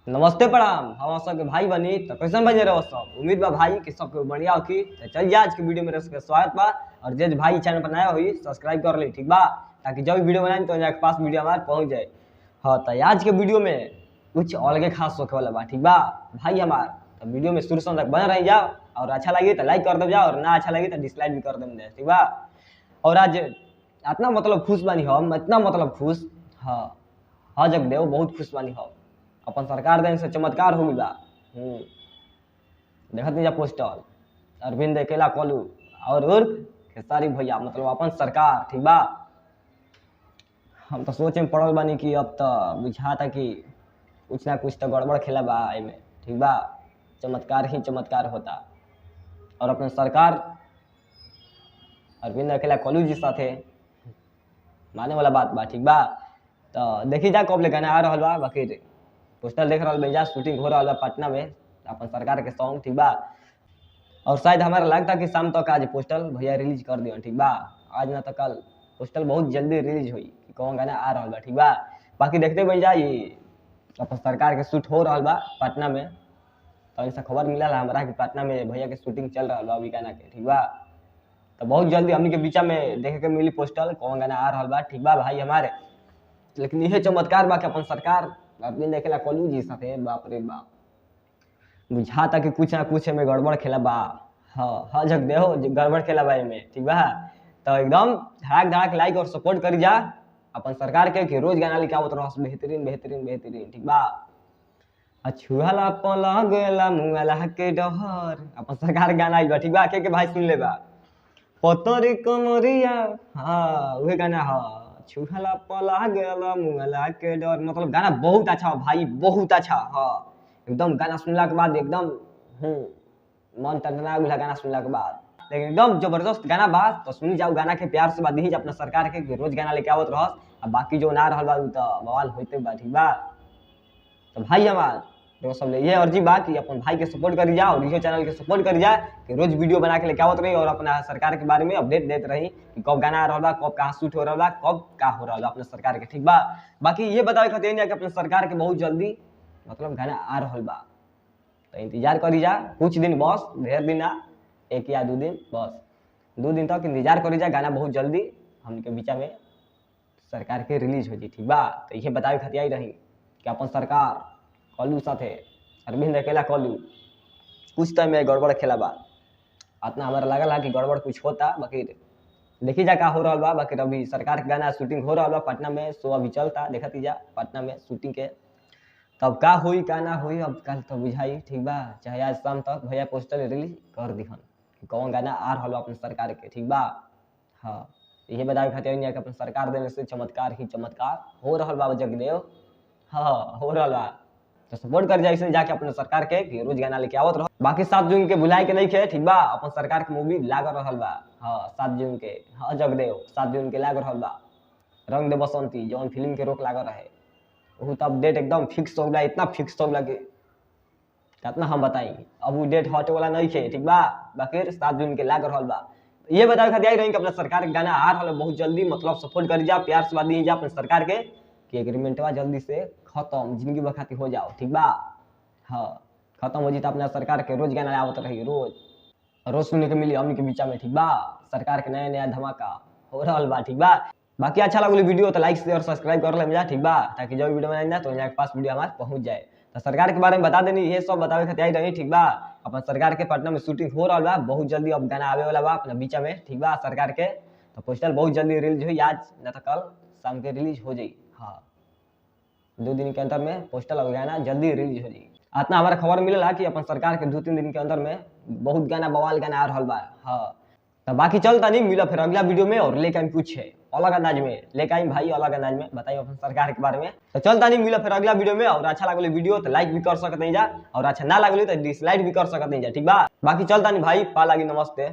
नमस्ते प्रणाम, हम सबके भाई बनी। तो कैसन बजे रहो सब? उम्मीद बा भाई कि सबके बढ़िया होखी। तो चल जा आज के वीडियो में सबके स्वागत बा। और जे भाई चैनल पर नया होई सब्सक्राइब कर ली, ठीक बा, ताकि जब भी वीडियो बनाई तो जाके पास वीडियो हमारे पहुंच जाए। हाँ, तो आज के वीडियो में कुछ अलगे खास होखे वाला बा, ठीक बा भाई हमार। तो वीडियो में शुरू से तक बना रही जाओ, और अच्छा लगे तो लाइक कर दे जाओ, और ना अच्छा लगे तो डिसलाइक भी कर दे, ठीक बा। और आज इतना मतलब खुश बानी हम, इतना मतलब खुश, हाँ हाँ जगदेव बहुत खुश बानी हम। अपन सरकार देन से चमत्कार हो गया। देखत नहीं जा पोस्टर अरविंद अकेला कोलू और उर्फ खेसारी भैया, मतलब अपन सरकार, ठीक बा। हम तो सोचे में पड़ल बानी कि अब तो बुझाता कि कुछ ना कुछ तो गड़बड़ खेला बा एमे, ठीक बा, चमत्कार ही चमत्कार होता। और अपन सरकार अरविंद अकेला कोलू जी साथे माने वाला बात बा, ठीक बा। तो देखी जा कब ले गाना आ रहा बा। बाकी पोस्टर देख रहा बा, शूटिंग हो रहा बा पटना में अपन सरकार के सॉन्ग, ठीक बा। और शायद हमारा लगता कि शाम तक आज पोस्टर भैया रिलीज कर दियो, ठीक बा। आज ना तो कल पोस्टर बहुत जल्दी रिलीज हुई कि कौन गाना आ रहा बा, ठीक बा। बाकी देखते बन जा अपन सरकार के शूट हो रहा बा पटना में। तो ऐसा खबर मिला हमारा कि पटना में भैया के शूटिंग चल रहा बा अभी गाना के, ठीक बा। तो बहुत जल्दी हमनी के बीचा में देखे के मिली पोस्टर कौन गाना आ रहा बा, ठीक बा भाई हमारे। लेकिन यह चमत्कार बा कि अपन सरकार अरविंद अकेला कोलू जी साथे, बाप रे बाप, बुझाता कि कुछ ना कुछ में गड़बड़ खेला बा। हाँ हाँ जगदेव गड़बड़ खेला बा एमे, ठीक बा। तो एकदम धड़ाक धड़ाक लाइक और सपोर्ट करी जा अपन सरकार के कि रोज गाना लिखावत रहो बेहतरीन बेहतरीन बेहतरीन, ठीक बा। अछुहला पलगला मुंगला के डहर, अपन सरकार गाना आइल बा, ठीक बा। के भाई सुन ले बा पतरी कमरिया, हाँ वही गाना, हाँ छुहला पला गला मुंगला के डर, मतलब गाना बहुत अच्छा भाई, बहुत अच्छा। हाँ एकदम गाना सुनला के बाद एकदम मन टनटना गेल गाना सुनला के बाद, लेकिन एकदम जबरदस्त गाना बा। तो सुनी जाओ गाना के प्यार से बात दी अपना सरकार के रोज गाना लेके आवत रहस। आ बाकी जो ना रहल बा उ तो बवाल होते बा, ठीक बा। तो भाई हमार तो सब ले ये अर्जी बा कि अपन भाई के सपोर्ट करी जा और इहो चैनल के सपोर्ट करी जा कि रोज वीडियो बना के लेके आवत रही और अपना सरकार के बारे में अपडेट देत रही कि कब गाना आ रहा बा, कब कहाँ शूट हो रहा बा, कब का हो रहा बा अपना सरकार के, ठीक बा। बाकी ये बतावे खातिर कि अपना सरकार के बहुत जल्दी मतलब गाना आ रहा बा, तो इंतजार करी जा कुछ दिन, बस ढेर दिन ना, 1 या 2 दिन, बस 2 दिन तक इंतजार करी जा, गाना बहुत जल्दी हमके बीचा में सरकार के रिलीज हो जी, ठीक बा। तो ये बतावे खातिर आई रही कि अपन सरकार कोलू साथे अरविंद अकेला कोलू कुछ टाइम में गड़बड़ खेला बा। इतना हमारा लगल है कि गड़बड़ कुछ होता, बाकी देखी जा का हो रहा बा। बाकी अभी सरकार के गाना शूटिंग हो रहा बा पटना में, सो अभी चलता देखती जा पटना में शूटिंग के, तब का हुई का ना हुई अब कल तो बुझाई, ठीक बा। चाहे आज शाम तक भैया पोस्टर रिलीज कर दिहन कि कौन गाना आ रहा बा अपन सरकार के, ठीक बा। हाँ यही बतावे खातिर कि अपन सरकार देने से चमत्कार ही चमत्कार हो रहा बा जगदेव, हाँ हो रहा बा। तो सपोर्ट कर जाए जाके अपने सरकार के कि रोज गाना लेके आवत रहो। बाकी 7 जून के भुलाए के नहीं खे, ठीक बा। अपन सरकार के मूवी लाग रहल बा, हाँ 7 जून के, हाँ जगदेव 7 जून के लाग रहल बा रंग दे बसंती, जौन फिल्म के रोक लागल रहे वो तो अब डेट एकदम फिक्स हो गया, इतना फिक्स हो गया कि कितना हम बताई, अब वो डेट हटे वाला नहीं खे, ठीक बा। बाकी 7 जून के लाग रहल बा। ये बतावे खातिर आई रही कि अपना सरकार के गाना आ रहा बहुत जल्दी, मतलब सपोर्ट कर जा, प्यार से बात दी जा अपने सरकार के कि एग्रीमेंटवा जल्दी से खत्म जिंदगी बखाती हो जाओ, ठीक बा। हाँ खत्म हो जी तो अपना सरकार के रोज गाना आवत रही, रोज रोज सुनने के मिली हमनी के बीचा में, ठीक बा। सरकार के नया नया धमाका हो रहा बा, ठीक बा। बाकी अच्छा लगल वीडियो तो लाइक शेयर सब्सक्राइब कर ले जा, ठीक बा, ताकि जब वीडियो बनाई ना तो यहाँ के पास वीडियो हमारे पहुँच जाए। तो सरकार के बारे में बता देनी, ये सब बतावे खातिर आई रही, ठीक बा। अपन सरकार के पटना में शूटिंग हो रहा बा, बहुत जल्दी अब गाना आवे वाला बा अपना बीचा में, ठीक बा सरकार के। तो पोस्टर बहुत जल्दी रिलीज हुई, आज ना तो कल शाम के रिलीज हो जाई, हाँ 2 दिन के अंदर में पोस्टर और गाना जल्दी रिलीज हो जाई। इतना हमारा खबर मिलल कि अपन सरकार के 2-3 दिन के अंदर में बहुत गाना बवाल गाना आ रहा बा। हाँ तो बाकी चलता नहीं, मिला फिर अगला वीडियो में और लेके आई कुछ है अलग अंदाज में, लेके आई भाई अलग अंदाज में बताइए अपन सरकार के बारे में। तो चलता नहीं, मिला फिर अगला वीडियो में। और अच्छा लगल वीडियो तो लाइक भी कर सकते नहीं जा, और अच्छा ना लगल तो डिसलाइक भी कर सकते नहीं जा, ठीक बा। बाकी चलता नहीं भाई, पा लगी, नमस्ते।